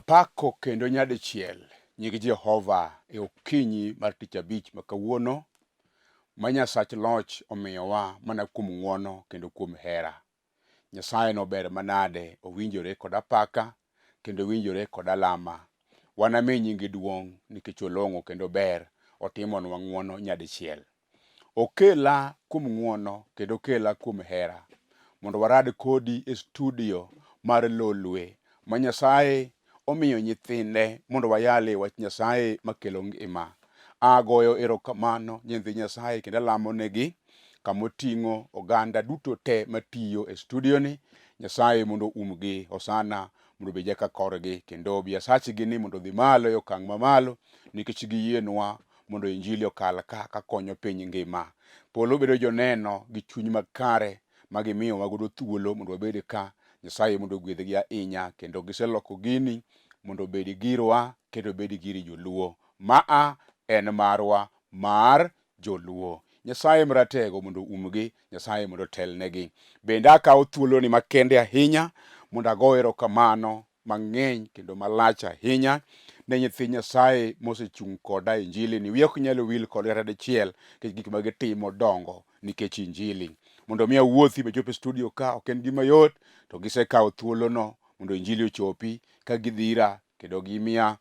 Apako kendo nyadichiel nying Jehova e okinyi mar tich abich ma kawuono ma Nyasach loch omiyowa mana kuom ng'wono kendo kuom hera. Nyasaye nober manade, owinjore kod apaka kendo owinjore kod alama. Wanami nyinge duong' nikech olong'o kendo ber, otimonwa ng'wono nyadichiel. Okela kuom ng'wono kendo okela kuom hera mondo warad kodi e studio mar Lolwe ma Nyasaye omiyo nyithinde mondo wayalie wach Nyasaye makelo ngima. Agoyo erokamano nyithi Nyasaye kendo alamo negi kamoting'o oganda duto te matiyo e studio ni. Nyasaye mondo umgi, Hosana mondo obed jaka korgi kendo biasachgi ni mondo odhi malo e okang' mamalo nikech giyienwa mondo injili okal ka kakonyo piny ngima. Polo bedo joneno gi chuny makare ma gimiyowa godo thuolo mondo wabed ka. Nyasaye mondo ogwedhgi ahinya kendo giseloko gini mondo obed girwa kendo obed gir joluo. Maa en marwa mar joluo. Nyasaye maratego mondo oumgi, Nyasaye mondo otelnegi. Bende akawo thuoloni makende ahinya mondo ago erokamano mang'eny kendo malach ahinya ne nyithi Nyasaye mosechung' koda e injili ni. Wiya ok nyal wil kod kata dichiel nikech gik ma gitimo dongo nikech injili. Mondo mi awuothi machop e studio ka ok en gima yot, to gisekawo thuolono mondo injili ochopi ka gidhira kendo gimiya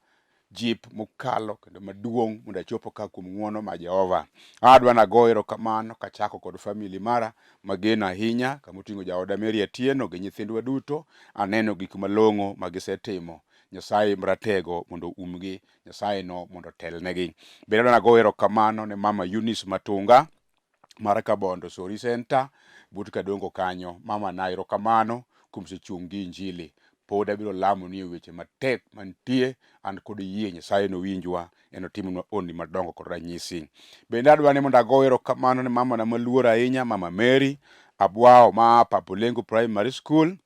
jip mokalo kendo maduong' mondo achop ka kuom ng'wono ma Jehova. Adwa nago erokamano kachako kod famili mara mageno ahinya kamoting'o jaoda Mary Atieno gi nyithindwa duto. Aneno gik malong'o ma gisetimo. Nyasaye maratego mondo oumgi, Nyasaye no mondo otelnegi. Bende adwa nago erokamano ne mama Eunice Matunga mar Kabondo Sori Center but Kadongo kanyo. Mama na erokamano kuom sechung' gi injili. Pod abiro lamo ni e weche matek mantie an kod yie Nyasaye nowinjwa enotimnwa honni madongo kod ranyisi. Bende adwa ni mondo ago erokamano ne mama na maluor ahinya, Mama Mary Abwao ma Papolengo Primary School.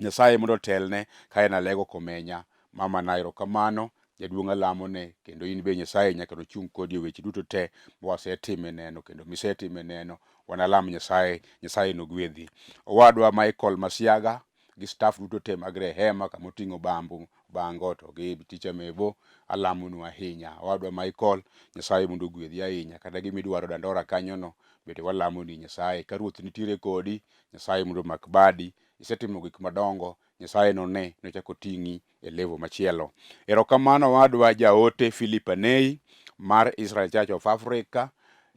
Nyasaye mondo otelne ka en Alego Komenya. Mama na erokamano, jaduong' alamone kendo in be Nyasaye nyaka nochung' kodi e weche duto te mwasetime neno kendo misetime neno. Wanalam Nyasaye, Nyasaye nogwedhi. Owadwa Michael Masiaga gi staff duto te mag Rehema kama oting'o bambu bango to gi ticha Mebo alamonu ahinya. Owadwa Michael, Nyasaye mondo ogwedhi ahinya. Kata gima idwaro Dandora kanyono bende walamoni Nyasaye. Ka Ruoth nitiere kodi, Nyasaye mondo omak badi. Isetimo gik madongo, Nyasaye none nochak oting'i e level machielo. Erokamano owadwa jaote Philip Anei mar Israel Church of Africa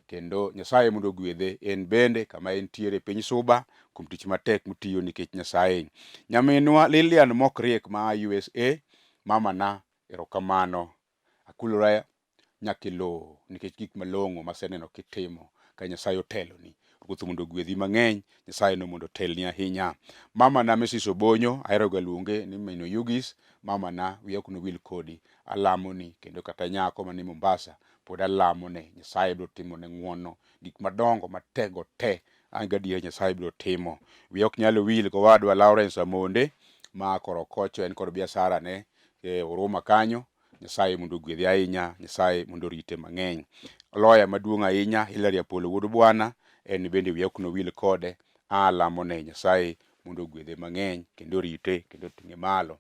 kendo Nyasaye mondo ogwedhe en bende kama entiere e piny Suba kuom tich matek motiyo nikech Nyasaye. Nyaminwa Lilian Mokriek ma USA, mamana erokamano. Akulora nyaka e lowo nikech gik malong'o maseneno kitimo ka Nyasaye oteloni. Ruoth mondo ogwedhi mang'eny, Nyasaye no mondo otelni ahinya. Mama na Mrs. Obonyo, ahero ga luonge ni Min Oyugis, mama na wiya ok nowil kodi. Alamoni kendo kata nyako mani Mombasa pod alamone, Nyasaye biro timone ng'wono, gik madongo matego te an gadiera Nyasaye biro timo. Wiya ok nyal wil gowadwa Lawrence Amonde ma Korokocho en kod biashara ne e Huruma kanyo. Nyasaye mondo ogwedhi ahinya, Nyasaye mondo orite mang'eny. Loya maduong' ahinya Hilary Apollo wuod Bwana, en bende wiya ok nowil kode. Alamo ne Nyasaye mondo ogwedhe mang'eny kendo orite kendo oting'e malo.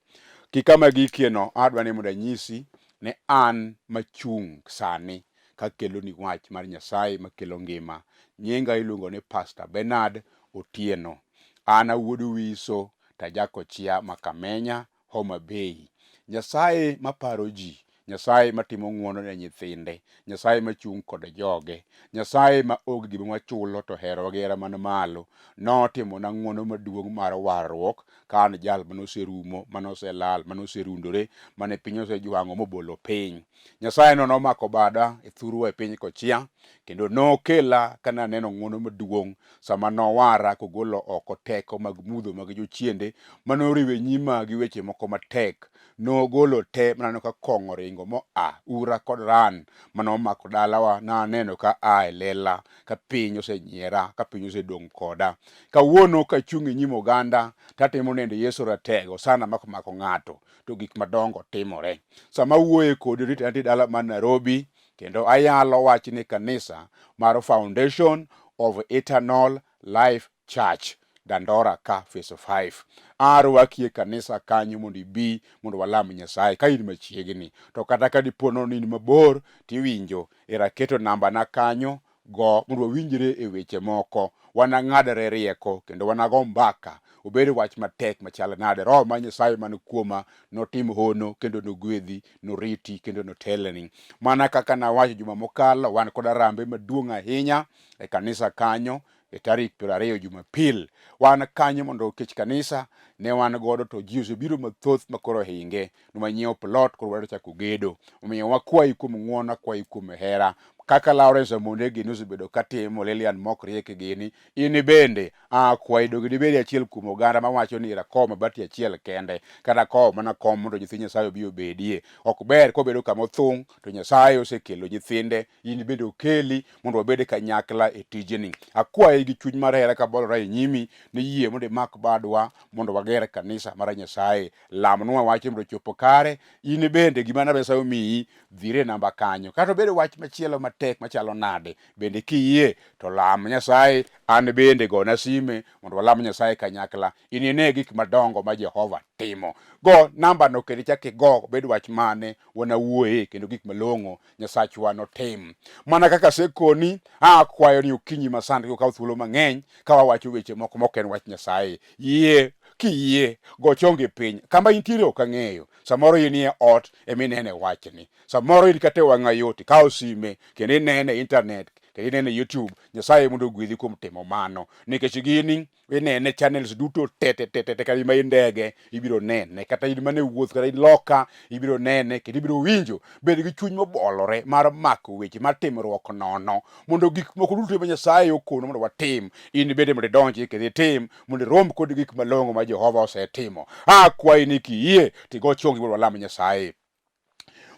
Kikama gikie no, adwa ni mondo anyisi ni an machung' sani kakeloni wach mar Nyasaye makelo ngima. Nyinga iluongo ni Pastor Bernard Otieno. An awuod Wiso tajakochia ma Kamenya Homa Bay. Nyasaye maparo ji, Nyasaye matimo ng'wono ne nyithinde, Nyasaye machung' kod joge, Nyasaye ma onge gima wachulo to herowa gi hera man malo, notimona ng'wono maduong' mar warruok ka an jal mane oserumo, mane oselal, mane oserundore, mane piny osejwang'o mobolo piny. Nyasaye no nomako bada e thurwa e piny Kochia kendo nokela ka naneno ng'wono maduong' sama nowara kogolo oko teko mag mudho mag jochiende mane oriwo e nyima gi weche moko matek. Nogolo te maneno ka kong'o ringo moa ura kod ran mane omako dalawa naneno ka a e lela ka piny osenyiera ka piny osedong' koda. Kawuono kachung' e nyim oganda tatimo nende Yesu ratego sana mak mako ng'ato to gik madongo timore. Sama awuoye kodi rito antie dala mar Nairobi kendo ayalo wach ni kanisa mar Foundation of Eternal Life Church. Dandora ka Phase 5. Arwaki e kanisa kanyo mondo ibi mondo walam Nyasaye ka in machiegni. To kata ka dipo nono ni in mabor tiwinjo, era aketo namba na kanyo go mondo wawinjre e weche moko. Wanang'adre rieko kendo wanago mbaka. Obed wach matek machal nade, Roho mar Nyasaye man kuoma notim hono kendo nogwedhi, noriti kendo notelni. Mana kaka nawacho juma mokalo, wan kod arambe maduong' ahinya e kanisa kanyo e tarik 20 Jumapil. Wan kanyo mondo okech kanisa ne wan godo to ji osebiro mathoth ma koro hinge nwanyiewo plot koro wadwa chako gedo. Omiyo wakwayi kuom ng'wono, akwayi kuom hera. Kaka Lawrence Amonde gini osebedo katimo, Lilian Mok Riek gini, in bende akwayi donge dibed achiel kuom oganda mawacho ni rakow mabati achiel kende kata kow mana kom mondo nyithind Nyasaye obi obedie. Ok ber kobedo kama othung' to Nyasaye osekelo nyithinde, in bende okeli mondo wabed kanyakla e tijni. Akwayi gi chuny mar hera kabolora e nyimi ni yie mondo imak badwa mondo wager kanisa mar Nyasaye. Lamnwa wach mondo ochopo kare. In bende gima Nyasaye omiyi, dhire namba kanyo. Kata obedo wach machielo matek machalo nade, bende kiyie to lam Nyasaye, an bende gona sime mondo walam Nyasaye kanyakla. Inine gik madongo ma Jehova timo. Go namba no kendo ichak igo, bed wach mane wanawuoye kendo gik malong'o Nyasachwa notim. Mana kaka asekoni, akwayo ni okinyi ma sani kik okaw thuolo mang'eny ka wawacho weche moko mok en wach Nyasaye. Yie kiyie, go chongi piny. Kama intiere ok ang'eyo. Samoro in e ot ema inene wachni. Samoro in kata e wang'a yo tikawo sime kendo inene e internet kendo inene e YouTube. Nyasaye mondo ogwedhi kuom timo mano. Nikech gini inene channels duto te te te te te kata in ma in ndege ibiro nene kata in mana e wuoth kata in loka ibiro nene kendo ibiro winjo. Bed gi chuny mobolore mar mako weche mar timruok nono mondo gik moko duto ma Nyasaye okono mondo watim in bende mondo idonji kendo itim mondo irom kod gik malong'o ma Jehova osetimo. Akwayi ni kiyie tigo chongi mondo walam Nyasaye.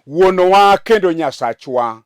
Wuonwa kendo Nyasachwa,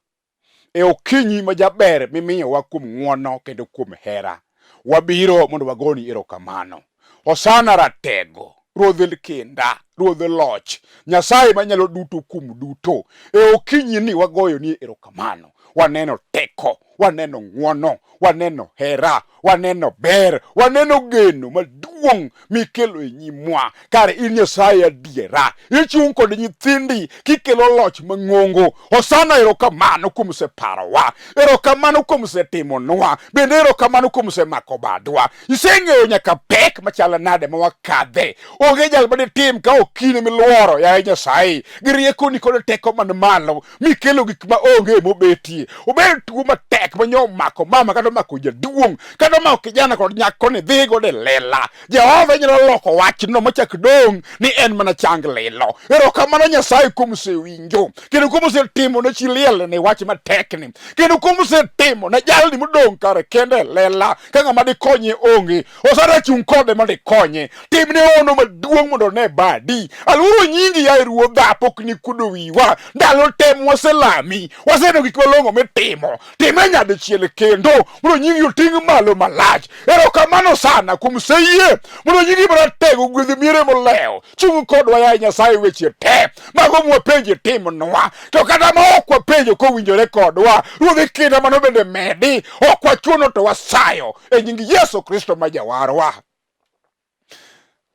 e okinyi ma jaber mimiyowa kuom ng'wono kendo kuom hera, wabiro mondo wagoni erokamano. Hosana ratego, Ruodh kinda, Ruodh loch, Nyasaye manyalo duto kuom duto. E okinyi ni wagoyoni erokamano. Waneno teko, waneno ng'wono, waneno hera, waneno ber, waneno geno maduong' mikelo e nyimwa. Kare in Nyasaye adiera, ichung' kod nyithindi kikelo loch mang'ongo. Hosana, erokamano kuom separowa, erokamano kuom setimonwa, bende erokamano kuom semako badwa. Iseng'eyo nyaka pek machalo nade ma wakadhe. Onge jal maditim ka ok in miluoro, yaye Nyasaye, gi riekoni kod teko man malo mikelo gik ma onge mobetie. Obed tuo matek ma nyo omako mama kata omako jaduong' kata omako kijana kod nyako ni dhi godo e lela. Jehova nyalo loko wachno machak dong' ni en mana chang lilo. Erokamano Nyasaye kuom osewinjo kendo kuom osetimo ne chi liel ni wach matekni kendo kuom osetimo ne jalni modong' kare kende e lela ka ng'ama dikonye onge. Osara chung' kode mondo ikonye. Timne hono maduong' mondo one badi. Aluoro nyingi yaye Ruodha, pok nikuodo wiwa. Ndalo tem waselami, waseneno gik malong'o mitimo. Time nyadichiel kendo mondo nyingi oting' malo malach. Erokamano sana kuom seyie mondo nyingi maratego ogwedh miere molewo. Chung' kodwa yaye Nyasaye weche te mago mwapenjo itimnwa, to kata ma ok wapenjo kowinjore kodwa, Ruodh kinda mano bende medi. Ok wachuno to wasayo e nying Yesu Kristo ma Jawarwa.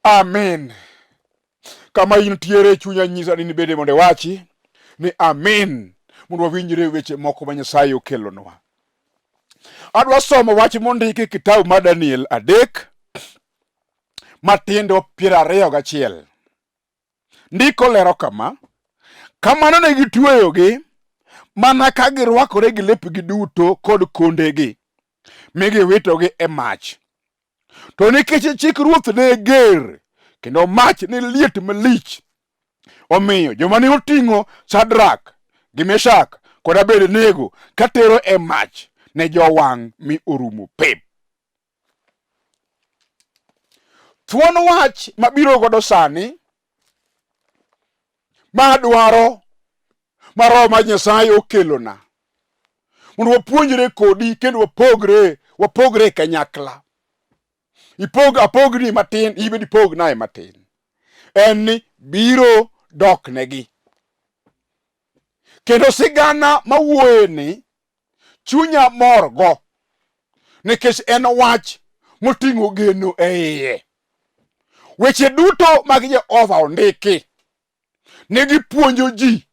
Amin. Kama intiere chunya nyisa ni bende mondo iwachi ni amin, mondo wawinjre weche moko ma Nyasaye okelonwa. Adwa somo wach mondiki e kitabu mar Daniel 3 matindo 21. Ndiko lero kama: kamano ne gitweyogi mana ka girwakore gi lepgi duto kod kondegi, mi giwitogi e mach. To nikech chik ruoth ne ger kendo mach ne liet malich, omiyo joma ne oting'o Shadrak gi Meshak kod Abednego katero e mach ne jowang' mi orumo pep. Thuon wach mabiro godo sani ma dwaro ma Roho mar Nyasaye okelona mondo wapuonjre kodi kendo wapogre kanyakla. Ipog apogni matin, in bende ipognae matin. En ni biro doknegi. Kendo sigana mawuoye ni chunya morgo nikech en wach moting'o geno e iye. Weche duto mag Jehova ondiki ne gipuonjo ji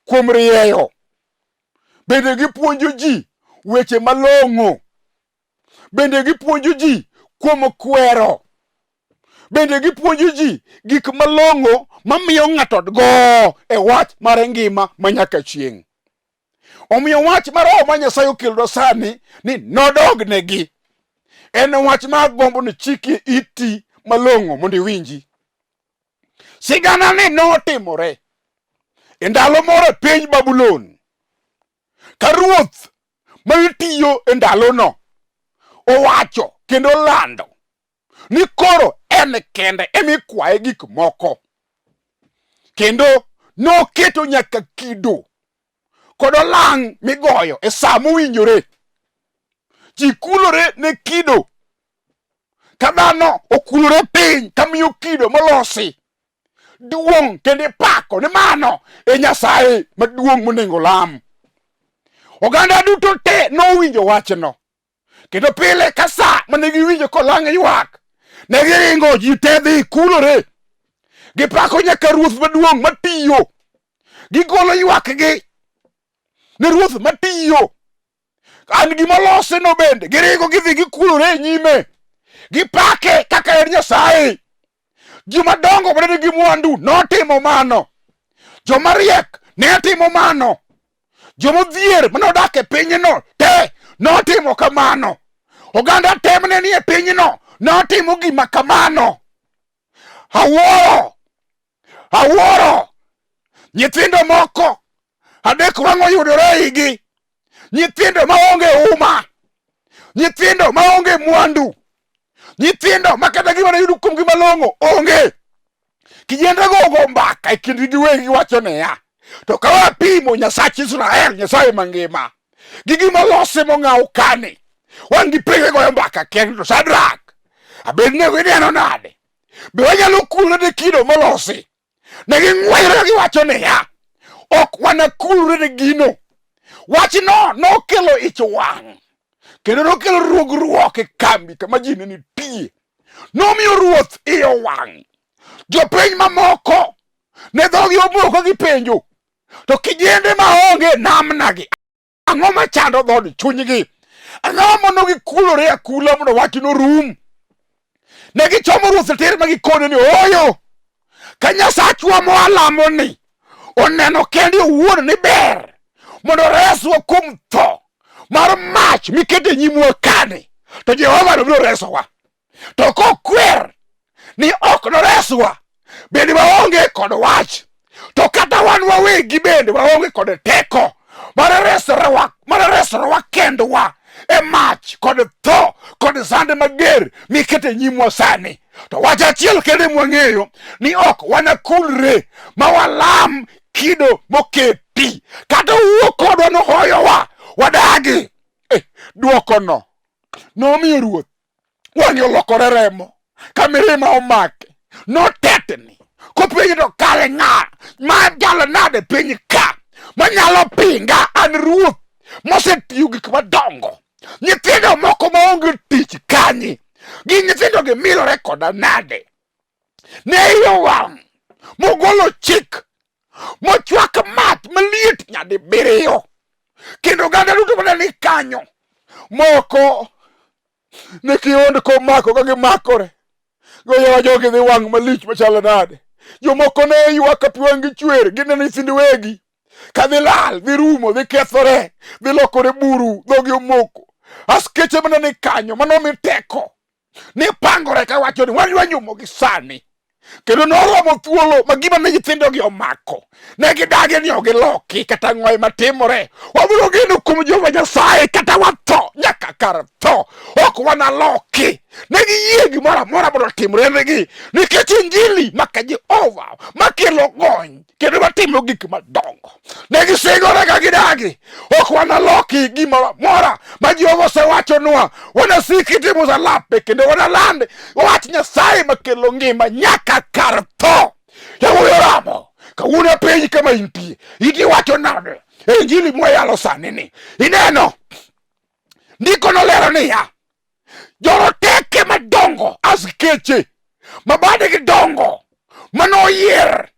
kuom rieyo, bende gipuonjo ji weche malong'o, bende gipuonjo ji kuom kwero, bende gipuonjo ji gik malong'o mamiyo ng'ato go e wach mar ngima ma nyaka chieng'. Omiyo wach ma Roho ma Nyasaye okelonwa sani ni nodognegi en wach ma agombo ni chikie iti malong'o mondo iwinji. Sigana ni notimore e ndalo moro e piny Babulon ka ruoth manitiyo e ndalono owacho kendo olando ni koro en kende emikwaye gik moko, kendo noketo nyaka kido kod olang' migoyo e sa mowinjore. Ji kulore ne kido ka dhano okulore piny kamiyo kido molosi duong' kendo ipako ni mano e Nyasaye maduong' monego lam. Oganda duto te nowinjo wachno kendo pile ka sa mane giwinjo kolang' ywak ne giringo ji te dhi kulore gipako nyaka ruoth maduong' matiyo gigolo ywakgi ne ruoth matiyo an gima oloseno bende giringo gidhi gikulore e nyime gipake kaka en Nyasaye. Joma dongo mane nigi mwandu notimo mano, joma riek ne timo mano, joma odhier mane odak e pinyno te notimo kamano, oganda te mane nie pinyno notimo gima kamano. Awuoro, awuoro nyithindo moko adek wang' oyudore e igi, nyithindo maonge uma, nyithindo maonge mwandu, nyithindo ma kata gima ne yud kuomgi malong'o onge. Kijendego ogo mbaka e kindgi giwegi giwacho niya, to ka wapimo Nyasach Israel, Nyasaye mangima, gi gima olose mong'aw kani, wan gi pege goyo mbaka kendo to Shadrach, Abednego ineno nade? Be wanyalo kulore ne kido molosi? Ne ging'weyore ka giwacho niya, ok wanakulre ne gino. Wachno nokelo ich wang' kendo nokelo ruogruok e kambi kama ji ne nitie. Nomiyo ruoth iye owang'. Jopiny mamoko ne dhogi omoko gi penjo, to kijende maonge namnagi Ang'o machando dhood chunygi? Ang'o mono gikulore akula mondo wachno rum? Ne gichomo ruoth tir ma gikone ni ooyo, ka Nyasachwa mwalamo ni oneno kende owuon ni ber mondo oreswa kuom tho mar mach miketo e nyimwa kani, to Jehova no biro resowa. To kokwer ni ok noreswa, bende waonge kod wach. To kata wan wawegi bende waonge kod teko mar resrowa, mar resrowa kendwa e mach kod tho kod sand mager miketo e nyimwa sani. To wach achiel kende mwang'eyo ni ok wanakulre ma walam kido moketi, kata owuo kodwa nohoyowa wadagi. Eh, dwokono nomiyo ruoth wang'e olokore remo ka mirima omake notetni kopenjo to kare ng'a ma jalo nade piny ka manyalo pinga an ruoth mosetiyo gik madongo nyithindo moko maonge tich kanye gi nyithindo gi milore koda nade ne iye owang' mogolo chik mochwak mach maliet nyadibiriyo kendo oganda duto mane ni kanyo moko ne kihondko omako ka gimakore goyowa jogi dhi wang' malich machalo nade jomoko ne ywak ka pi wang'gi chwer gineno nyithind wegi ka dhi lal dhi rumo dhi kethore dhi lokore buru dhogi omoko askeche mane ni kanyo manomi teko ne pangore ka wacho ni wan wanyumo gi sani kendo noromo thuolo ma gima ne nyithindogi omako ne gidagi ni ok giloki kata ng'oe matimore wabiro geno kuom Jehova Nyasaye kata watho nyaka kar tho ok wanaloki ne giyie gimoro amora mondo otimre negi nikech injili maka Jehova makelo gony kendo watimo gik madongo. Ne gisingore ka gidagi, ok wanaloki gimoro amora ma Jehova osewachonwa. Wanasiki timo msalape kendo wanaland wach Nyasaye makelo ngima nyaka kar tho. Yawuoyi oramo, kawuono e piny kama intie, iti wacho nade e injili mwayalo sani ni? Ineno, ndiko nolero niya, Joroteke madongo, askeche mabadegi dongo manoyier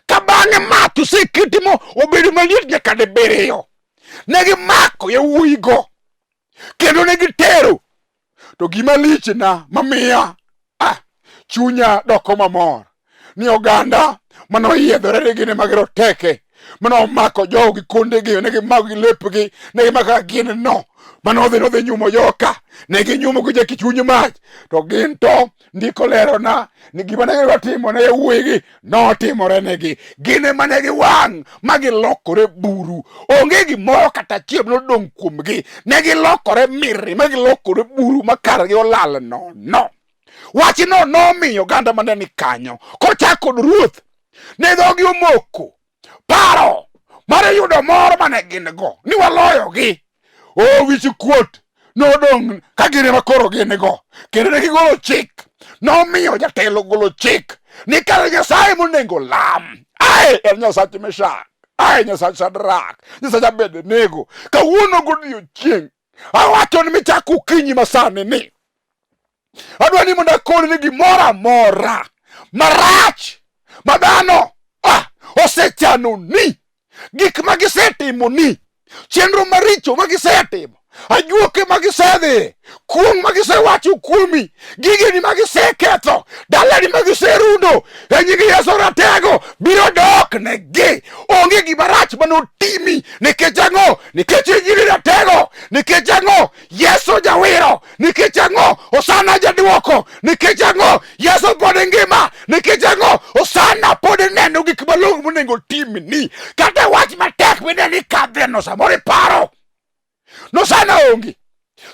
ka bang'e mach oseketi mo obedo maliet nyaka dibiriyo, ne gimako yawuoyigo kendo ne gitero. To gima lichna mamiya chunya doko mamor ni oganda mane oyiedhore ni gin ema giroteke, mane omako jogo gi kondegi, ne gimako gi lepgi, ne gimako kaka gin no, mane odhi nodhi nyumo joka, ne ginyumo gi jaki chuny mach, to gin to ndiko lerona ni gima ne gidwa timo ne yawuoyigi notimore negi. Gin ema ne giwang' ma gilokore buru, onge gimoro kata achiel nodong' kuomgi, ne gilokore miri ma gilokore buru ma kargi olal nono. Wachno nomiyo oganda mane ni kanyo kochako kod ruoth ne dhogi omoko paro mar yudo mor mane gin go ni waloyogi. O wich kuot nodong' ka gin ema koro gin go, kendo ne gigolo chik. Nomiyo jatelo golo chik ni kare Nyasaye monego lam ae en Nyasach Meshak, ae Nyasach Shadrak, Nyasach Abednego. Kawuono godiechieng' awacho ni michako okinyi masani ni adwa ni mondo akoni ni gimoro amora marach ma dhano osechano ni, gik ma gisetimo ni, chenro maricho ma gisetimo, ajuoke ma gisedhi, kuong' ma gisewacho kuomi, gigeni ma giseketho, dalani ma giserundo, e nying Yesu ratego biro dok negi. Onge gima rach manotimi. Nikech ang'o? Nikech injili ratego. Nikech ang'o? Yesu jawiro. Nikech ang'o? Osana jaduoko. Nikech ang'o? Yesu pod ngima. Nikech ang'o? Osana pod neno gik malong'o monego timni. Kata wach matek mineno ni kadheno, samoro iparo nosana onge,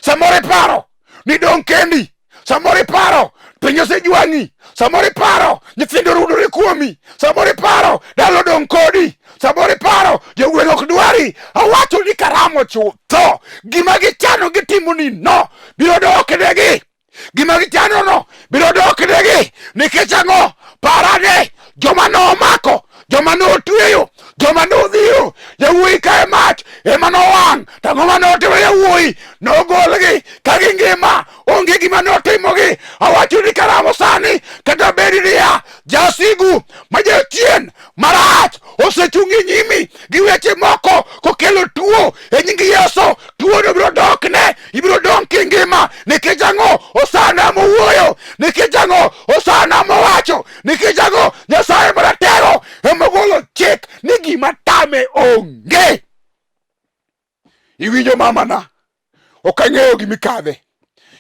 samoro iparo ni dong' kendi, samoro iparo piny osejwang'i, samoro iparo nyithindo orudore kuomi, samoro iparo dala odong' kodi, samoro iparo jogweng' ok dwari. Awacho ni karamo chutho gima gichano gitimo ni no biro dok negi. Gima gichano no biro dok negi. Nikech ang'o? Parane joma nomako, joma notweyo, joma nodhiro yawuoyi ka e mach ema nowang'. To ang'o ma notimo yawuoyi? Nogolgi ka gingima, onge gima notimogi. Awacho ni karamo sani, kata bed niya jasigu ma jachien marach osechung' e nyimi gi weche moko kokelo tuo, e nying Yesu tuono biro dokne, ibiro dong' kingima. Nikech ang'o? Osana mowuoyo. Nikech ang'o? Osana mowacho. Nikech ang'o? Nyasaye maratego emogolo chik ni gima tame onge. Iwinjo mamana? Ok ang'eyo gima ikadhe.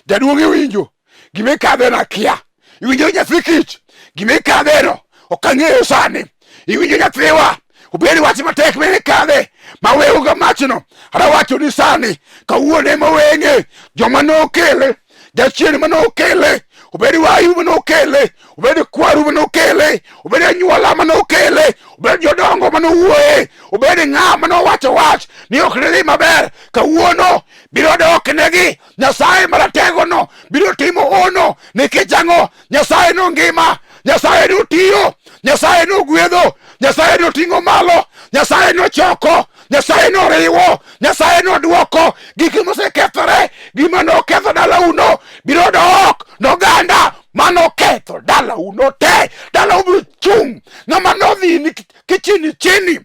Jaduong' iwinjo gima ikadhe nakia. Iwinjo nyathi kich gima ikadheno ok ang'eyo sani. Iwinjo nyathiwa obed wach matek mene kadhe mawewo ga machno. Arawacho ni sani kawuono ema weng'e joma nokele, jachien manokele, obed wayu manokele, obed kwaru manokele, obed anyuola manokele, obed jodongo manowuoye, obed ng'a manowacho wach ni ok nidhi maber, kawuono biro dok negi. Nyasaye marategono biro timo hono. Nikech ang'o? Nyasaye nongima, Nyasaye notiyo, Nyasaye nogwedho, Nyasaye noting'o malo, Nyasaye nochoko, Nyasaye noriwo, Nyasaye nodwoko gik mosekethore. Gima noketho dalauno biro dok noganda manoketho dalauno te. Dalau biro chung'. Ng'ama nodhi ni kichini chini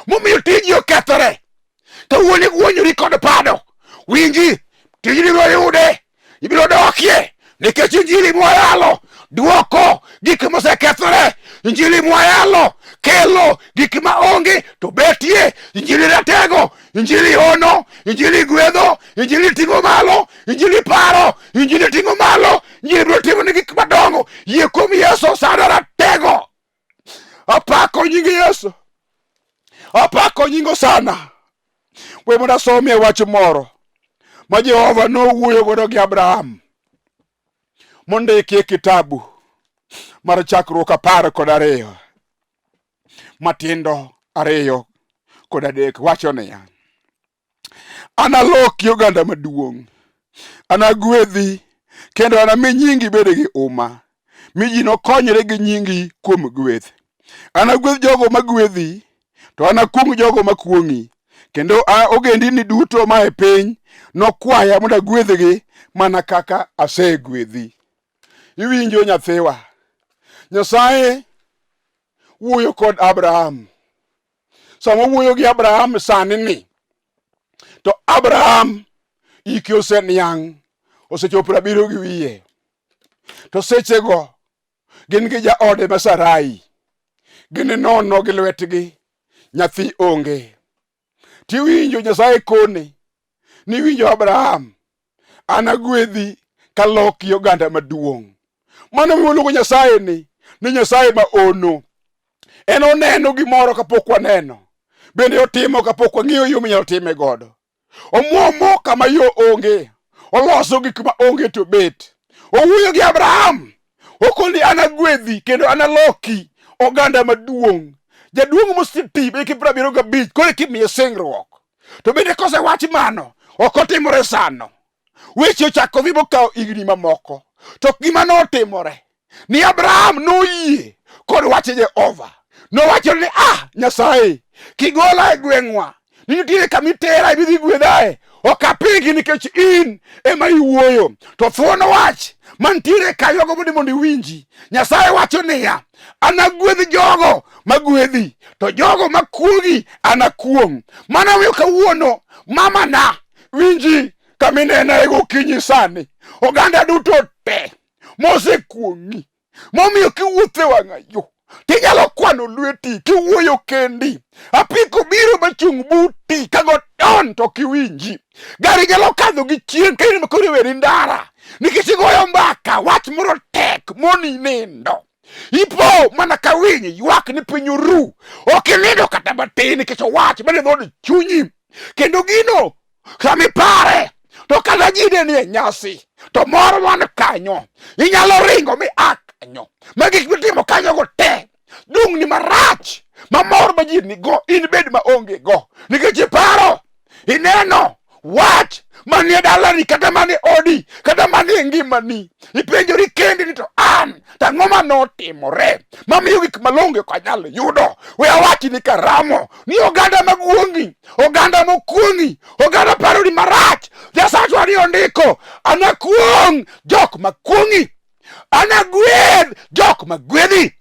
momiyo tiji okethore, kawuono iguonyori kod pado, winji tijni biro yude, ibiro dokie, nikech injili mwayalo duoko gik mosekethore. Injili mwayalo kelo gik ma onge to betie. Injili ratego, injili hono, injili gwedho, injili ting'o malo, injili paro, injili ting'o malo, injili biro timo ni gik madongo. Yie kuom Yesu sana ratego. Apako nying Yesu, apako nying Osana. We mondo asomie wach moro ma Jehova nowuoyo godo gi Abraham, mondiki e kitabu mar Chakruok 12 matindo 2 kod 3. Wacho niya, analoki oganda maduong', anagwedhi kendo anami nyingi bed gi uma, mi ji nokonyre gi nyingi kuom gweth. Anagwedh jogo magwedhi, to anakuong' jogo makuong'i, Kendo ogendini duto ma e piny nokwaya mondo agwedhgi mana kaka asegwedhi. Iwinjo nyathiwa, Nyasaye wuoyo kod Abraham. Sama owuoyo gi Abraham sani ni, to Abraham ike oseniang', osechopo 70 gi wiye. To sechego gin gi jaode ma Sarai, gin nono gi lwetgi, nyathi onge. Tiwinjo Nyasaye kone niwinjo Abraham, anagwedhi kaloki oganda maduong'. Mano miyo waluongo Nyasaye ni Nyasaye ma ono. En oneno gimoro kapok waneno, bende otimo kapok wang'iyo yo minyalo time godo. Omwomo kama yo onge, oloso gik ma onge to bet. Owuoyo gi Abraham, okoni anagwedhi kendo analoki oganda maduong'. Jaduong' moseti hike 75 koro kimiye singruok. To bende kosewach mano, ok otimore sano. Weche ochako dhi mokawo higni mamoko. To gima notimore ni Abraham noyie kod wach Jehova. Nowacho ni ah, Nyasaye, kigola e gweng'wa, ni nitiere kama itera ibidhi gwedhae, ok apingi nikech in ema iwuoyo. To thuon wach mantiere kanyogo mondo iwinji. Nyasaye wacho niya, anagwedh jogo magwedhi, to jogo makuogi anakuong'. Mano omiyo kawuono mamana winji kama inena e gokinyi sani, oganda duto te mosekuong'i momiyo kiwuotho e wang'a yo tinyalo kwano lweti kiwuoyo kendi apiko biro machung' buti kago don to kiwinji gari nyalo kadho gi chien ka in koro iweri ndara nikech igoyo mbaka wach moro tek moni nindo ipo mana ka winy ywak ni piny oru ok inindo kata matin nikech owach mane dhood chunyi kendo gino sama ipare to kata ji ne nie nyasi to mor man kanyo inyalo ringo mi a kanyo ma gik mitimo kanyogo te dung'ni marach ma mor ma ji nigo in bed ma onge go nikech iparo ineno wach manie dalani kata manie odi kata manie ngimani ipenjori kendi ni to an to ang'o ma notimore mamiyo gik malong'o ok anyal yudo we awachi ni karamo ni oganda maguong'i oganda mokuong'i oganda paroni marach Nyasachwa ni ondiko anakuong' jok makuong'i anagwedh jok magwedhi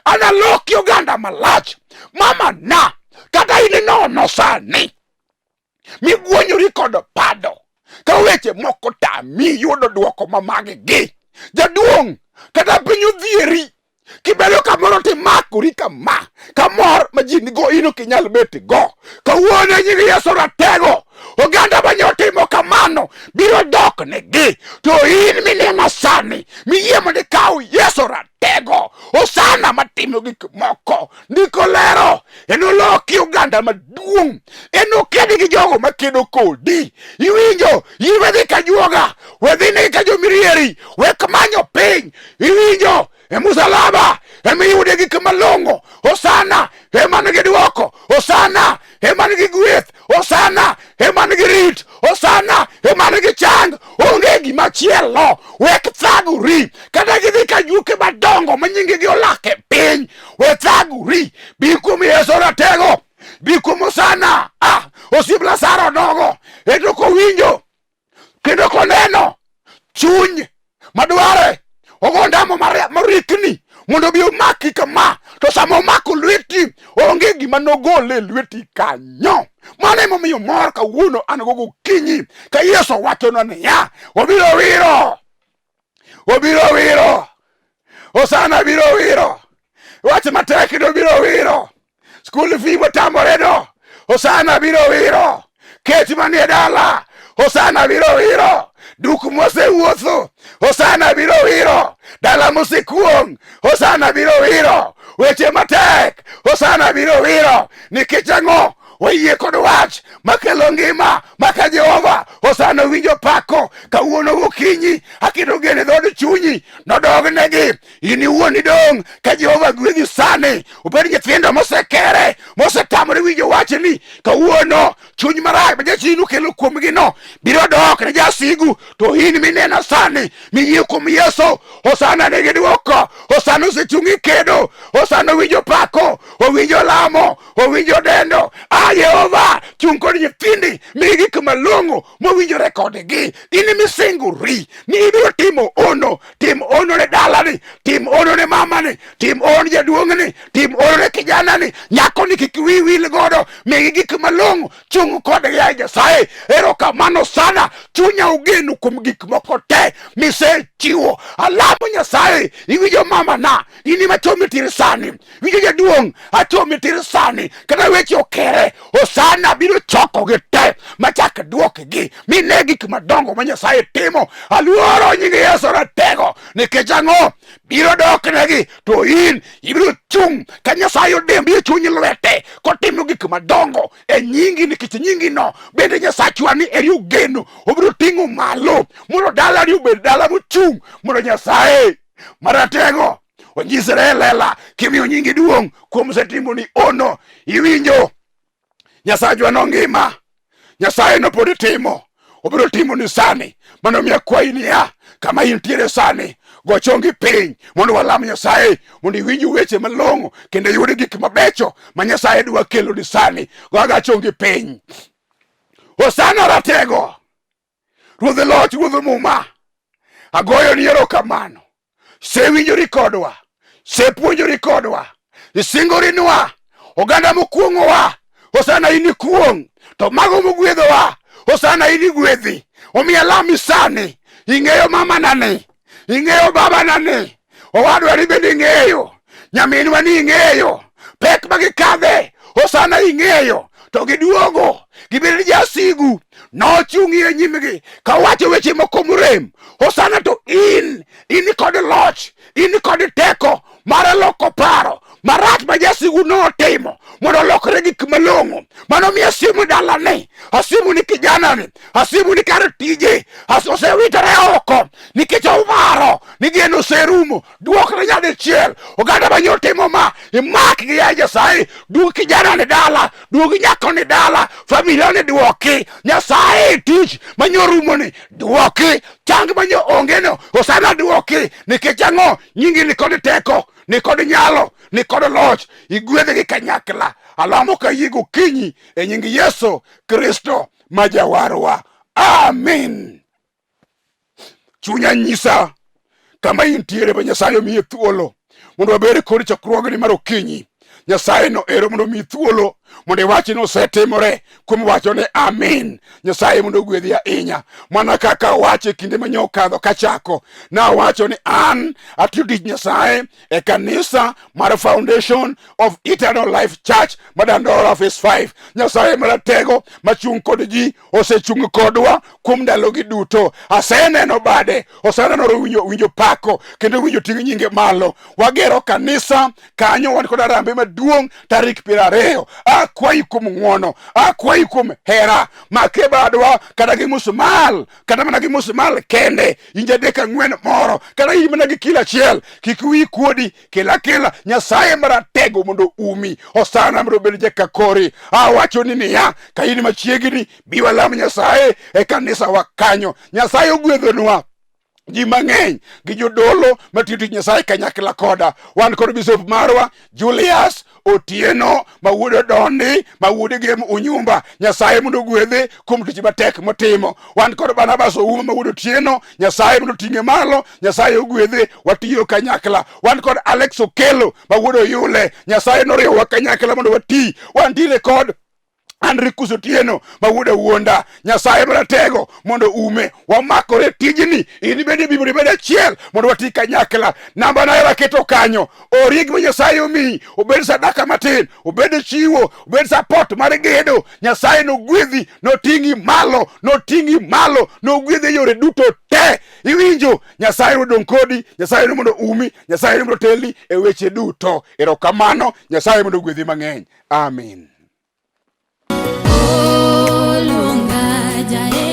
analoki oganda malach mama na kata in inono sani miguonyori kod pado ka weche moko tami yudo dwoko ma maggi jaduong' kata piny odhieri kibedo kamoro timakori kama kamor ma ji nigo in ok inyal bet go kawuono e nying Yesu ratego oganda mane otimo kamano biro dok negi to in minena sani miyie mondo ikaw Yesu ratego osana matimo gik moko ndiko lero enoloki oganda maduong' enoked gi jogo makedo kodi iwinjo in wedhi ka juoga wedhi negi ka jomirieri wek manyo piny iwinjo e musalaba emiyude gik malong'o osana ema nigi dwoko osana ema nigi gweth osana ema nigi rit osana ema nigi chang onge gima chielo wek thagori kata gidhi ka juke madongo ma nyingegi olak e piny we thagori bi kuom Yesu ratego bi kuom osana ah osiep Lazaro nogo ento kowinjo kendo koneno chuny madware ogo ndamo morikni mondo obi omaki kama to sama omako lweti onge gima nogol e lweti kanyo mano emomiyo mor kawuono an go gokinyi ka Yesu owachonwa niya obiro wiro obiro wiro Osana biro wiro wach matek no biro wiro skul fee motamore no Osana biro wiro kech manie dala Osana biro wiro duk mosewuotho Osana biro wiro dala mosekuong' Osana biro wiro weche matek Osana biro wiro nikech ang'o wayie kod wach makelo ngima maka Jehova Osana winjo pako kawuono gokinyi aketo geno e dhood chunyi nodognegi in iwuon idong' ka Jehova gwedhi sani obed nyithindo mosekere mosetamore winjo wachni kawuono chuny marach ma jachien okelo kuomgino biro dok ne jasigu to in mineno sani miyie kuom Yesu Hosana nigi dwoko Hosana osechung' e kedo Hosana winjo pako Owinjo lamo, owinjo dendo. A Jehova, chung' kod nyithindi, mi gik malong'o mowinjore kodgi. In misingori ni ibiro timo ono, tim ono ne dalani, tim ono ne mamani, tim ono jaduong'ni, tim ono ne kijanani, nyakoni kik wiyi wil godo, migi gik malong'o, chung' kodgi ya Nyasaye. Erokamano sana, chunya ogeno kuom gik moko te misechiwo. Alamo Nyasaye, iwinjo mamana, in ema chomi tir sani, winjo jaduong' achomi tir sani, kata weche okere, Hosana biro chokogi te machak dwokgi mine gik madongo ma Nyasaye timo. Aluoro nying Yesu ratego, nikech ang'o? Biro doknegi to in ibiro chung' ka Nyasaye odembi e chuny lwete kotimo gik madongo e nyingi, nikech nyingino bende Nyasachwa ni eri ogeno, obiro ting'o malo mondo dalani obed dala mochung' mondo Nyasaye maratego onyisre e lela kimiyo nyingi duong' kuom osetimoni ono. Iwinjo Nyasachwa nongima, Nyasaye no pod timo, obiro timo ni sani. Mano miyo akwayi niya, kama intiere sani, go chongi piny mondo walam Nyasaye, mondo iwinj weche malong'o kendo iyud gik mabecho ma Nyasaye dwa kelo ni sani. Go aga chongi piny. Hosana ratego, Ruodh loch, Ruodh muma, agoyo ni erokamano. Sewinjori kodwa, sepuonjori kodwa, isingorinwa oganda mokuong'owa, Hosana in ikuong', to mago mogwedhowa, Hosana in igwedhi. Omiyo alami sani, ing'eyo mamana ni, ing'eyo babana ni, owadwa ni bende ing'eyo, nyaminwa ni ing'eyo, pek ma gikadhe, Hosana ing'eyo, to giduogo gibedo ni jasigu nochung'i e nyimgi kawacho weche moko morem. Hosana to in kod loch, in kod teko mar loko paro marach ma jasigu notimo mondo olokre gik malong'o. Mano miyo asimu dalani, asimu ni kijanani, asimu ni kar tije, osewitore oko nikech oparo ni geno oserumo. Duokre nyadichiel, oganda ma nyotimo ma imakgi ya Nyasaye. Duog kijana ni dala, duog nyako ni dala, familia ni duoki. Nyasaye tich manyorumo ni duoki, chang manyo onge no Hosana duoki. Nikech ang'o? Nyingi ni kod teko, ni kod nyalo, ni kod loch. Igwedhgi kanyakla. Alamo ka yie gokinyi e nying Yesu Kristo ma jawarwa. Amin. Chunya nyisa kama intiere ba Nyasaye omiye thuolo mondo wabed kod chokruogni mar okinyi. Nyasaye no ero mondo omiyi thuolo mondo iwach ni osetimore kuom wacho ni amin. Nyasaye mondo ogwedhi ahinya. Mana kaka awacho e kinde manye okadho kachako, nawacho ni an atiyo tich Nyasaye e kanisa mar Foundation of Eternal Life Church ma Dandora Phase 5. Nyasaye maratego machung' kod ji osechung' kodwa kuom ndalogi duto. Aseneno bade, oseneno winjo pako kendo winjo ting' nyinge malo. Wagero kanisa kanyo, wan kod arambe maduong' tarik 20. Akwayi kuom ng'uono, akwayi kuom hera, make badwa kata gi musmal, kata mana gi musmal kende, inje 3 4 moro, kata in mana gi kilo 1, kik wiyi kuodi, kela kela. Nyasaye maratego mondo umi. Hosana mondo obed jakakori. Awacho ni niya, ka in machiegni, bi walam Nyasaye e kanisa wa kanyo. Nyasaye ogwedhonwa ji mang'eny gi jodolo matiyo tich Nyasaye kanyakla koda. Wan kod bishop marwa Julius Otieno ma wuod Odondi ma wuod Gem Unyumba. Nyasaye mondo ogwedhe kuom tich matek motimo. Wan kod Barnabas Ouma ma wuod Otieno. Nyasaye mondo oting'e malo, Nyasaye ogwedhe, watiyo kanyakla. Wan kod Alex Okelo ma wuod Oyule. Nyasaye noriwowa kanyakla mondo wati. Wantiere kod Andrikus Otieno ma wuod Awuonda. Nyasaye maratego mondo ume. Wamakore tijni, in bende bi mondo ibed achiel mondo wati kanyakla. Namba na era keto kanyo. Orie gima Nyasaye omiyi, obed sadaka matin, obed chiwo, obed support mar gedo. Nyasaye nogwedhi, noting'i malo, noting'i malo, nogwedhi e yore duto te. Iwinjo? Nyasaye odong' kodi, Nyasaye mondo umi, Nyasaye mondo otelni e weche duto. Erokamano, Nyasaye mondo ogwedhi mang'eny. Amin. Oluonga jae.